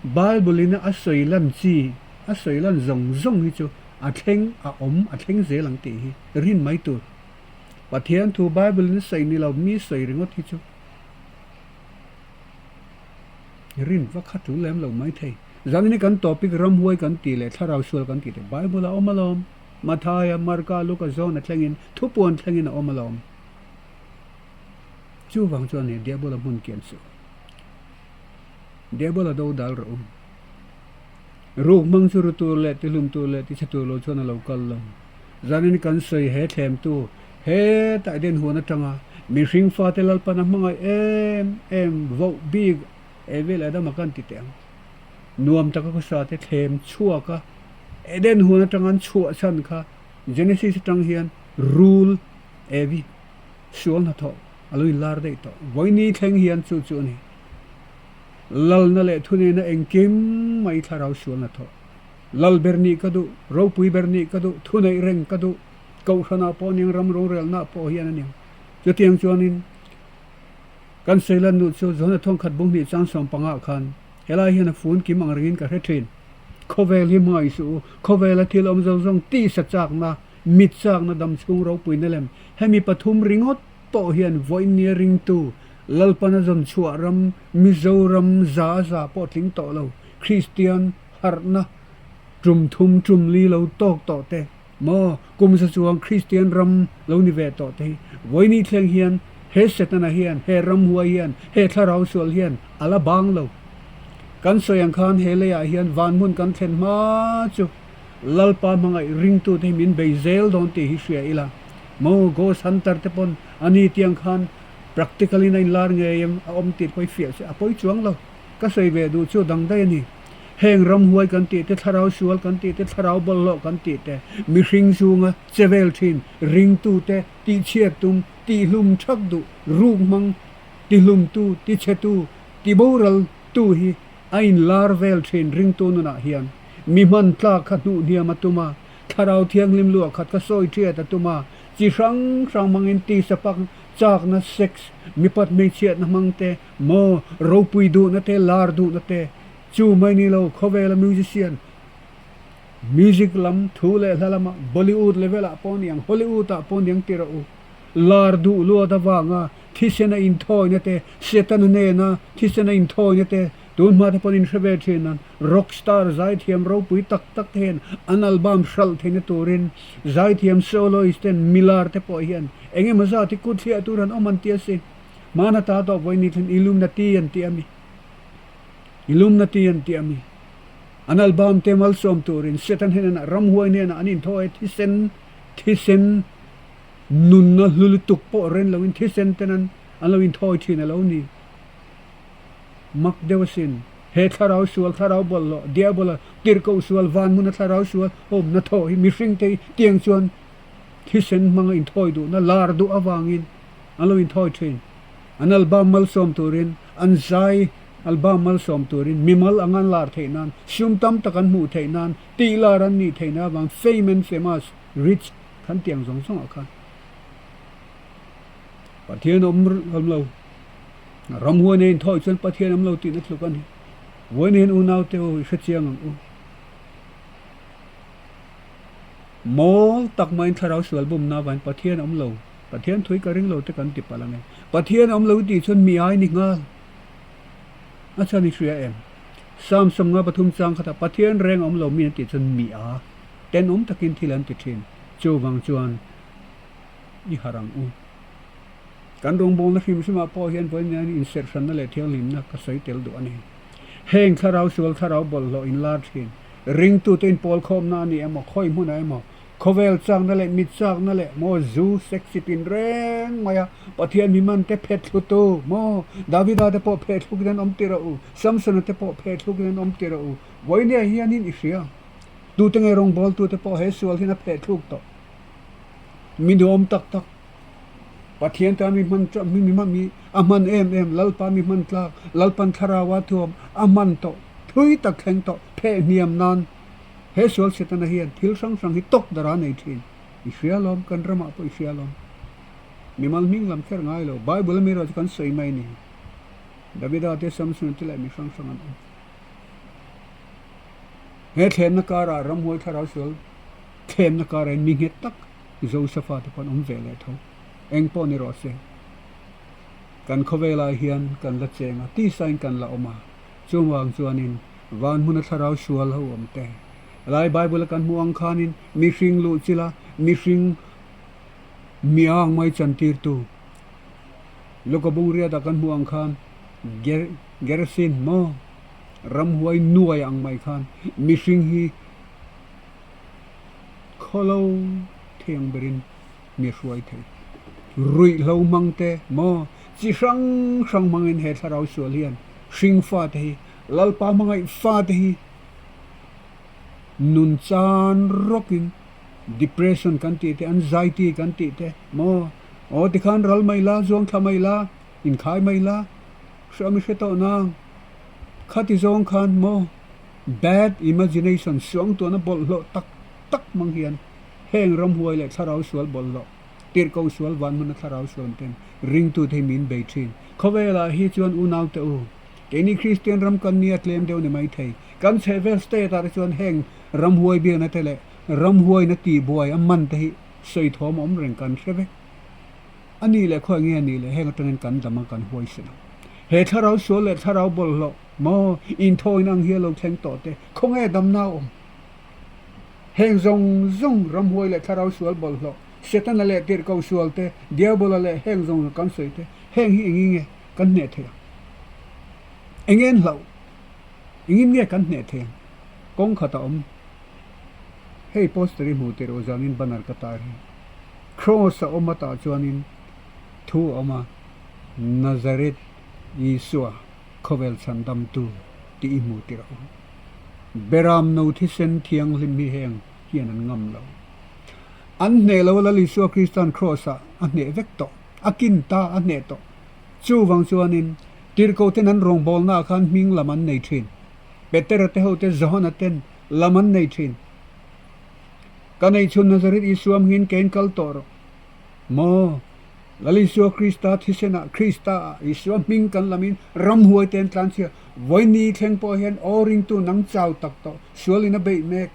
Bible in a sawi lan chi, a sawi lan zawng zawng hi chu a thleng, a awm, a thleng zel ang tih hi rin mai tur. Pathian thu Bible in a sawi ni lo, mi sawi ringawt hi chu rin vak kha tul lem lo mai thei. Zanin hi kan topic ramhuai kan tih leh thlarau sual kan tih te Bible a awm alawm. Mathaia, Marka, Luka, John a thlengin, thupuan thlengin a awm alawm. Chuvang chuan he Diabola hmun kian suh. Diabola do dal rawh u. Ruk hmang chu ru tur leh tihlum tur leh tichhe tur lo chuan a lo kal lo. Zanin kan sawi he thlemtu hetah den huan atanga mihring fate Lalpan a hmangaih em em voh bik Evi leh Adama kan ti teh ang. Nuam taka khawsa te thlem chhuak a, Eden huan atanga an chhuah chhan kha Genesis atang hian rul Evi sual hnathawh a lo inlar daih tawh. Vawiini thleng hian chu chu a ni. Lalna leh thuneihna engkim mai thlarau sual hnathawh. Lal ber nih ka duh, ropui ber nih ka duh, thuneih reng ka duh, kohhranah pawh aniang, ram rorelnaah pawh hian aniang. Chutiang chuanin kan Seilan nu chu Johana thawngkhat bung hnih chang 15 khan helai hian a fun kim ang rengin ka hre thin. Khawvel hi hmangaih suh u, khawvela thil awm zo zawng tisa chakna, mit chakna damchhung ropuina lem hemi pathum ringawt pawh hian vawinia ringtu Lalpana zawn chhuah ram Mizoram za a za pawh tling tawh lo Kristian harhna tum thum tum li lo tawk tawh te maw kum za chuang Kristian ram lo ni ve tawh te hi vawiini thleng hian he Setana hian he ramhuai hian he thlarau sual hian a la bang lo. Kan sawi ang khan he leiah hian van hmun kan thlen hma chu Lalpa hmangaih ringtute hi min bei zel dawn tih hi hria ila maw Ghost Hunter te pawn a ni tiang khan practical in a inlar ngei em a awm tih pawh i fiah se a pawi chuang lo. Ka sawi ve duh chu dang daih a ni. Heng ramhuai kan tih te, thlarau sual kan tih te, thlarau bawlhhlawh kan tih te, mihring chunga che vel thin, ringtute tihchhiat tum, tihlum thak duh, ruk hmang, tihlumtu, tichhetu, tiboral tu hi a inlar vel thin ringtu nunah hian. Mi hman tlak kha hnuh hniam a tum a, thlarau thianghlim luah khat kha sawi thiat a tum a, chi hrang hrang hmangin tisa pak chakna, sex, mipat hmeichhiatna hmang te, Maw ropui duhna te, lar duhna te, chu mai ni lo khawvela musician, music lam thu leh hla lama Bollywood level ah pawh niang, Hollywood ah pawh niang ti rawh u. Lar duh luat avanga thisena inthawina te, Setana nena thisena inthawina te, tun hma te pawn in hre ve thin an rock star zaithiam ropui tak tak te hian an album hralh theihna turin zaithiam soloist ten milar te pawh hian engemaw zat hi kut thliah tur an awm an ti asin. Hmana ta tawh vawi ni thlen Illuminati an ti a mi? Illuminati an ti a mi? An album te malsawm turin Satan hnenah ramhuai hnenah an inthaw e thisen thisen nunna hlu lutuk pawh ren loin thisen ten an an lo inthawi thin a lo ni. Mak deuh asin he thlarau sual thlarau bawlhhlawh diabola tirhkoh sual van hmuna thlarau sual awmna thawh hi mihring te hi tiang chuan thisen hmanga inthawi duhna lar duh avangin An lo inthawi thin. An album malsawm turin, an zai album malsawm turin, mimal anga an lar theih nan, sum tam tak an hmuh theih nan, tih lar an nih theih na avang fame and famous, rich khan tiang zawng zawngah khan Pathian awm awm lo. Ramhuai nei inthawi chuan Pathian awm lo tihna tluk a ni. Vawiin hian unaute ho i hrechiang ang u. Mawl tak maiin thlarau sual bumna avangin Pathian awm lo. Pathian thui ka ring lo te kan ti palh ang e. Pathian awm lo tih chuan mi ai ni nghal. A chhan i hria em? Psalm 53 chang khatah Pathian reng awm lo mi an tih chuan mi a tenawm takin thil an ti thin. Chuvang chuan i harh ang u. Kan rawngbawlna hrim hrimah pawh hian vawiin hian inserhhranna leh thianghlimna ka sawi tel duh a ni. Heng thlarau sual thlarau bawlhhlawh inlar thin. Ringtute inpawlkhawmna a ni emaw, khawi hmunah emaw. Khawvel chakna leh mit chakna leh maw zu sex chi tin reng mai a, Pathian mi man te phet thlu tu maw Davida te pawh phet thluk in an awm tir a u, Samsona te pawh phet thluk in an awm tir a u. Vawinia hianin i hria. Tute nge rawngbâwl tute pawh he sual hian a phet thluk tawh. Mi nuam tak tak Pathian tan mi hman mi hman mi a hman em em Lalpa mi hman tlak Lalpan thlarau a thuam a hman tawh thui tak thleng tawh pheh hniam nan he sual Setana hian thil hrang hrang hi tawk dar a nei thin i hria lawm kan ramah pawh i hria lawm mimal hming lam kher ngai lo Bible ami erawh chu kan sawi mai ni Davida te Samsona te leh mi hrang hrang an awm he thlemna karah ramhuai thlarau sual Thlemna karah in mi nghet tak Josefa te pawh an awm ve leh tho. Eng pawh ni rawh se, kan khawvelah hian kan la cheng a, tisain kan la awm a. Chuvang chuanin van hmuna thlarau sual ho awm te, lai Bible a kan hmuh ang khanin mihring luh chila mihring miang mai chantirtu Luka bungriatah kan hmuh ang khan Gersin maw ramhuai nuai ang mai khan mihring hi Khawlo thiang berin mi hruai thei. Ruihhlo hmang te maw chi hrang hrang hmangin he thlarau sual hian hring fate hi Lalpa hmangaih fate hi nun chan rawkin depression kan tih te anxiety kan tih te maw aw tikhan ral mai la zuang thla mai la inkhai mai la hriam i hre tawh nang khati zawng khan maw Bad imagination suangtuahna bawlhhlawh tak tak hmang hian heng ramhuai leh thlarau sual bawlhhlawh, tirhko sual van hmana thlarau sual ten ringtute hi min bei thin. Khawvelah hi chuan unaute u, keini Kristian ram kan nia tlem deuh ni mai thei. Kan chhehvel state ah te chuan heng ramhuai biakna te leh ramhuaina tihbuai a man te hi sawi thawm a awm reng kan hre vek. A nih leh khawi nge a nih leh heng atangin kan dam a kan huaisen ang. He thlarau sual leh thlarau bawlhhlawh maw inthawina ang hi a lo thleng tawh te, khawnge damna a awm? Heng zawng zawng ramhuai leh thlarau sual bawlhhlawh, Setana leh tirhkoh sual te, Diabola leh heng zawng zawng kan sawi te, heng hi engin nge kan hneh thei ang? Enge an hlauh? Engin nge kan hneh thei ang? Kawng khat a awm. Hei poster i hmu tirh u zanin banner ka tar hi. Kraws a awm atah chuanin thu a awm a, Nazareth Isua khawvel chhandamtu tih i hmu tirh u. Beram no thisen thianghlim hi heng hian an ngam lo. An hneh lo a Lal Isua Kristan kraws ah a hneh vek tawh, a kin ta a hneh tawh. Chuvang chuanin tirhkoten an rawngbawlnaah khan hming lam an nei thin. Petera te ho te Johana ten lam an nei thin. Ka nei chhun Nazareth Isua hmingin kein kal tawh rawh. Maw? Lal Isua Krista thisenah Krista ah Isua hming kan lamin ramhuai te an tlanchhia. Vawiini thleng pawh hian aw ringtu nang chau tak tawh sual in a beih mek.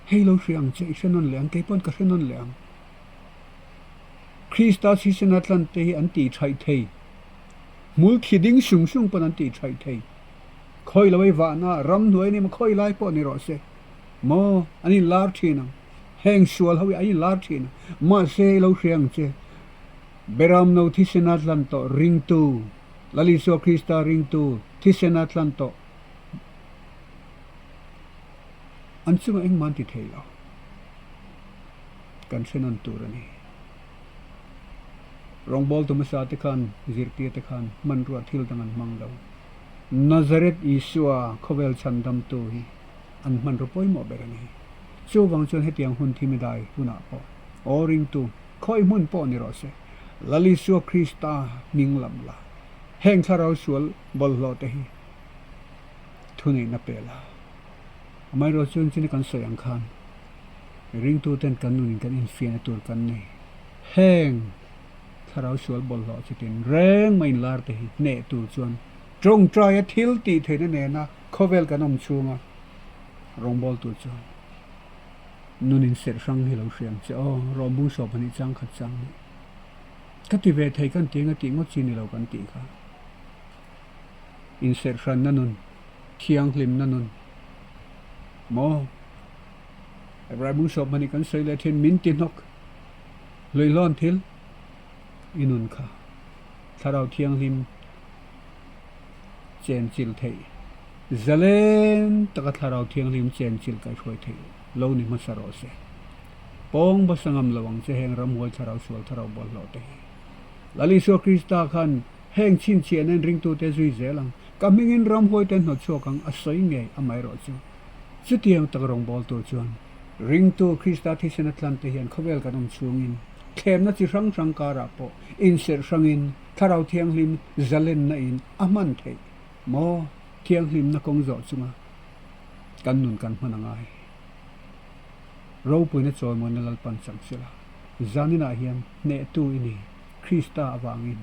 Hei lo hria ang che, i hre nawn leh ang, kei pawn ka hre nawn leh ang. Krista thisena tlan te hi an tih thaih thei. Hmul thi ding sung sung pawn an tih thaih thei. Khawi lo ei vahna ramhnuai a ni maw khawi lai pawh ni rawh se maw an inlar thin ang heng sual ho hi an inlar thin ang mahse i lo hria ang che Beramno thisena tlan tawh ringtu Lal Isua Krista ringtu thisena tlan tawh an chungah engmah an ti thei lo kan hre nawn tur a ni. Rawngbawltu hmasa te khan zirtir te khan hmanrua thil dang an hmang lo. Nazareth Isua khawvel chhandamtu hi an hmanraw pawimawh ber a ni. Chuvang chuan hetiang hun thi midai hunah pawh aw ringtu khawi hmun pawh ni rawh se, Lal Isua Krista hming lam la, heng thlarau sual bawlhhlawh te hi thuneihna pe la. Amaherawh chuan china kan sawi ang khan ringtu ten kan nunin kan infiahna tur kan nei. Heng Thlarau sual bawlhhlawh chi tin reng mai inlar te hi hneh tur chuan tawngtaia thil tih theihna nena khawvel kan awm chhunga rawngbawltu chuan nun inserh hrang hi lo hria ang che aw, rawmbung sawp anih chang khat chang nih ka ti ve thei kan ti anga tih ngawt chi ni lo kan tih kha inserh hranna nun thianghlimna nun maw Raibung sawp anih kan sawi leh thin min ti hnawk. Hluihlawn thil i nun kha Thlarau Thianghlim chenchilh theih, zalen taka Thlarau Thianghlim chenchilh kaihhruai theih. lo ni hmasa rawh se. Pawng basa ngam lo ang che heng ramhuai thlarau sual thlarau bawlhhlawh te hi. Lal Isua Krista khan heng chhinchhiah nen ringtute zui zel ang, ka hmingin ramhuai te hnawt chhuak ang a sawi ngei amaherawh chu chutiang tak rawngbâwl tur chuan ringtu Krista thisen a tlan te hian khawvel kan awm chhungin thlemna chi hrang hrang karah pawh inserh hrangin Thlarau Thianghlim zalenna in a hman theih maw? Thianghlimna kawng zawh chunga kan nun kan hman a ngai. Ropuina chawimawina Lalpan chang sela, zaninah hian hnehtu i ni, Krista avangin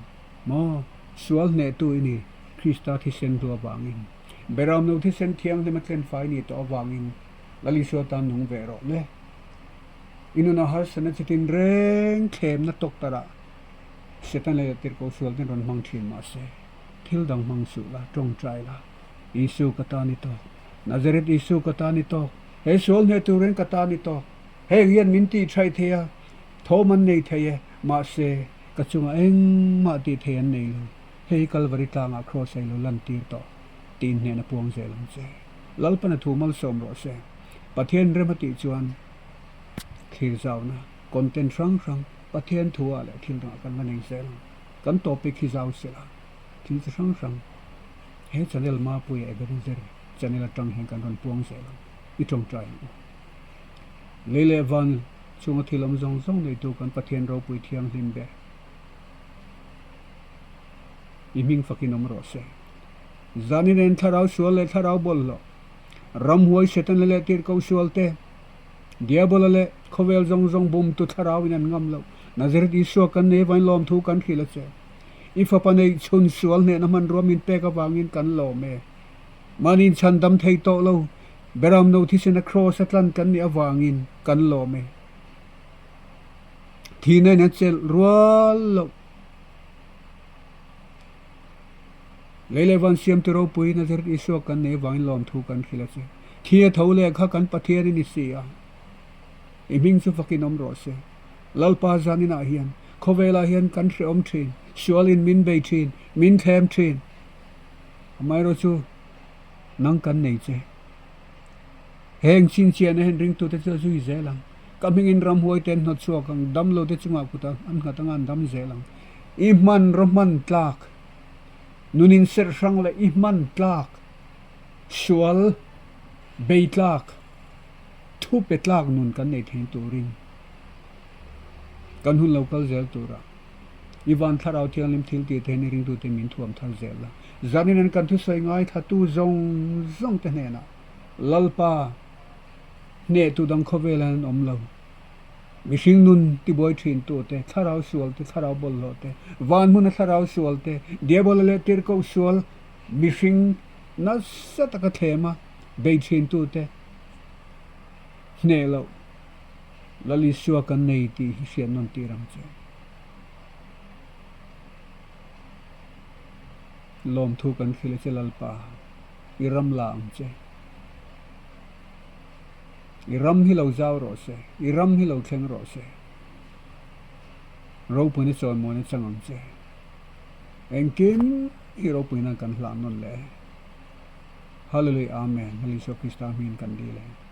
maw? Sual hnehtu i ni, Krista thisen hlu avangin. Beramno thisen thianghlim a tlenfai ni tawh avangin Lal Isua tan nung ve rawh le. I nunah harsatna chitin reng thlemna tawktarah Satan leh tirhkoh sual ten rawn hmang thin mahse, thil dang hmang suh la, tawngtai la, Isu ka tan i tawk, Nazareth Isu ka tan i tawk, he sual hneh turin ka tan i tawk, heng hian min tih thaih thei a, thawm an nei thei e, mahse, ka chungah engmah tih thei an nei lo, hei Kalvari tlangah Kraws a i lo lantir tawh, tiin hnehna puang zel ang che. Lalpana thu malsawm rawh se. Pathian rem a tih chuan thlir zauna content hrang hrang Pathian thu ah leh thil dangah kan la nei zel ang. Kan topic hi zau sela thil chi hrang hrang he channel Mapuia Ebenezer channel atang hian kan rawn puang zel ang. I tawngtai ang u. Lei leh van chunga thil awm zawng zawng neitu kan Pathian ropui thianghlim ber i hming fakin awm rawh se. Zanin en thlarau sual leh thlarau bawlhhlawh, ramhuai Setana leh tirhkoh sual te, Diabola leh khawvel zawng zawng bumtu thlarauin an ngam loh. Nazareth Isua kan nei avangin lawmthu kan hrilh a che. I fapa neih chhun sual hnehna hmanrua min pek avangin kan lawm e. Mahni inchhan dam thei tawh lo, Beramno thisena Kraws a tlan kan nih avangin kan lawm e. Thihna in a chelh rual loh. Lei leh van siamtu ropui Nazareth Isua kan nei avangin lawmthu kan hrilh a che. Thi a tho leh kha kan Pathian i ni si a, i hming chu fakin awm rawh se. Lalpa zaninah hian khawvelah hian kan hrehawm thin, sualin min bei thin, min thlem thin. Amaherawh chu nang kan nei che. Heng chhinchhiahna hian ringtute chu a zui zel ang. Ka hmingin ramhuai te an hnawt chhuak ang, damlo te chungah kut an nghat anga an dam zel ang. I hmanraw hman tlak. Nun inserh hrang leh i hman tlak, sual bei tlak, thu pe tlak nun kan nei thei turin kan hun lo kal zel tura i van thlarau thianghlim thil tih theihna ringtute min thuam thar zel la. Zanin an kan thusawi ngaithla-tu zawng zawng te hnenah Lalpa hnehtu dang khawvelah an awm lo. Mihring nun tibuai thintu te, thlarau sual te, thlarau bawlhhlawh te, van hmuna thlarau sual te, diabola leh tirhkoh sual mihring nasa taka thlema bei thintu te hneh loh Lal Isua kan nei tih hi hriat nawn tir ang che. Lawmthu kan hrilh a che Lalpa, i ram la ang che. I ram hi lo zau rawh se, i ram hi lo thleng rawh se. Ropuina chawimawn a chang ang che. Engkim hi ropuina kan hlah nawn leh. Hallelujah Amen Lal Isua Krista hmingin kan dil e.